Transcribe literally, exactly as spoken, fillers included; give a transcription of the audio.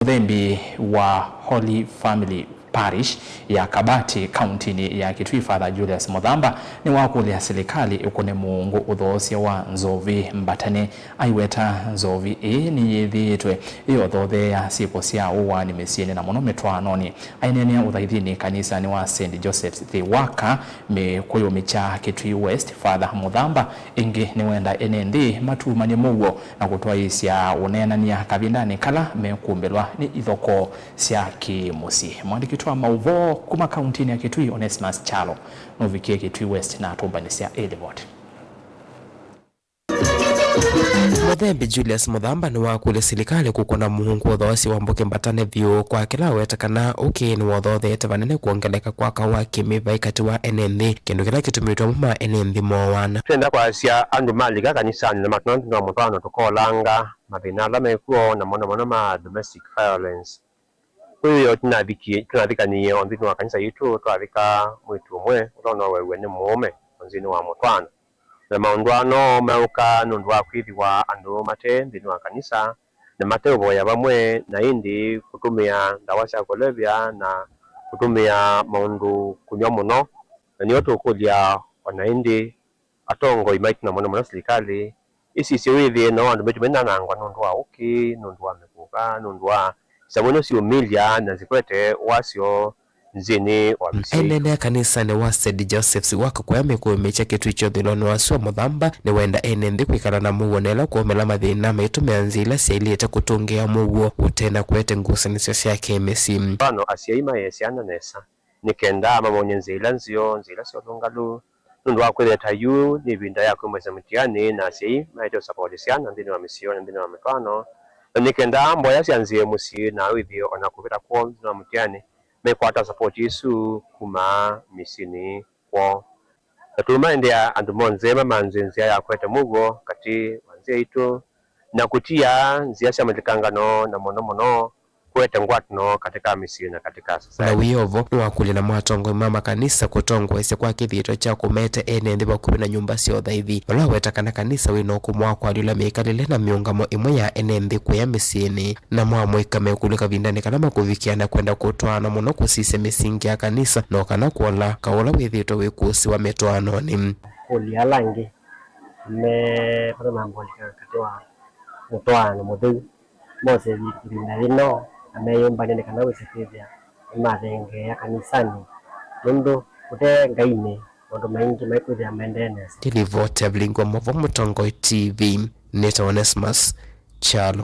Mũthembi wa Holy Family Parish ya Kabati, kauntinĩ ya Kitui, Father Julius Muthamba, nĩwakũlya silikalĩ ĩkũne mũũngũ ũthoosya wa nzovi mbatane. Aiweta nzovi ĩĩ nĩyĩthĩĩtwe ĩyothotheea syĩko sya ũaani mĩsyĩnĩ na mũno mĩtwaanonĩ. Aineenea ũthaithinĩ kanisanĩ wa Saint Joseph's Thiwaka, mĩkũyũ mĩkya Kitui West, Father Muthamba ĩngĩ nĩwenda ene nthĩ matumany'e mũuo na kũtwaĩĩsya ũneenany'a kavindanĩ kala mekũmbĩlwa nĩ ithokoo sya kĩ-mũsyĩ. Mwandĩki witũ wa maũvoo kuma kauntinĩ ya Kitui, Onesmus Kyalo, nũvikie Kitui West na atũmbanĩsya ĩ livoti. Mũthembi Julius Muthamba nĩwakũlya silikalĩ kũkũna mũũngũ ũthoosya wa mbũkĩ mbatane vyũ, kwa kĩla aweta kana ũkĩĩ nĩwothotheete vanene kwongeleka kwa kaũ wa kĩmĩvaĩ katĩ wa ene nthĩ, kĩndũ kĩla kĩtumĩtwe amwe ma ene nthĩ mooana. Twenda kwasya andũ malika kanisanĩ na matũna nthĩnĩ wa mũtwaano tũkolanga mathĩna ala mekw'o, na mũno mũno ma domestic violence. Kwĩ wĩoo tũnavikie, tũnavikanie o nthĩnĩ wa kanisa yitũ, twavika mwĩĩtu ũmwe ũla ũnowew'e nĩ mũũme o nthĩnĩ wa mũtwaano. Na maũndũ aa no meũka nũndũ wa kwĩthĩwa andũ mate nthĩnĩ wa kanisa, na mate ũvoya vamwe, na ĩndĩ kũtũmĩa ndawa sya kũlevya na kũtũmĩa maũndũ kũnyw'a mũno. Na nĩyo tũkũlya o na ĩndĩ atongoi maitũ, na mũno mũno silikalĩ, ĩsisye wĩthĩe no andũ maitũ mainanangwa nũndũ wa ũkĩ, nũndũ wa mĩkũka, nũndũ wa isamũ ino siũmĩlya na sikwete wasyo nthĩnĩ wa mĩsyĩ. Aineenea kanisanĩ wa Saint Joseph's Thiwaka kũya mĩkũyũ mĩkya Kitui kya ũthũĩlonĩ wa sua, Muthamba nĩwenda ene nthĩ kwĩkala na mũuo na ĩla kwaumĩla mathĩna maitũmĩa nzĩa ila syaĩlĩte kũtũngĩĩa mũuo ũte na kũete ngusanĩsyo sya kĩ-mĩsyĩ. Mfano, asyai maĩe syana nesa nĩ kenda mamony'e nzĩa ila nzeo, nzĩa ila sya ũlũngalu, nũndũ wa kwĩthĩa ta yu nĩ ĩvinda ya kwĩmanyĩsya mũtiani, na asyai maete ũsapoti syana nthĩnĩ wa mĩsyĩ na nthĩnĩ wa mĩtwaano, na nĩ kenda mboya sya nzĩa mũsyĩ na wĩthĩe o na kũvĩta kwoo nthĩnĩ wa mũtiani, mekwata sapoti ĩsu kuma mĩsyĩnĩ kwoo. Na tũũmaendea andũ monthe mamanze nzĩa ya kũete mũuo katĩ wa nzĩa itũ, na kũtia nzĩa sya mũlikangano, na mũno mũno kũete ngwatano katĩ ka mĩsyĩ na katĩ ka society. Na wĩ o vo, nĩwakũlya namo atongoi ma makanisa kũtongoesya kwa kĩthito kya kũmete ene nthĩ vakuvĩ na nyũmba sya ũthaithi, vala waweta kana kanisa wĩ na ũkũmũ wa kũalyũla mĩkalĩle na mĩũngamo ĩmwe ya ene nthĩ kũya mĩsyĩnĩ. Namo amũika mekũlya kavindanĩ kala makũvikĩa na kwenda kũtwaana mũno kũsisya mĩsingi ya kanisa, no kana kũola kaũ ũla wĩthĩĩtwe wĩkũsĩwa mĩtwaanonĩ. Kũlya ala angĩ me vata na mbolika katĩ wa mũtwaano mũtheu mose ĩvinda yĩno na meyũmbany'a nĩ kana wĩse kwĩthĩa nĩmathengeea kanisanĩ, nũndũ kũte Ngainĩ maũndũ maingĩ maikwĩthĩa maendee nesa. Nĩ livoti ya Vilingi wa Maũvoo Mũtongoi T V, nĩtawa Onesmus Kyalo.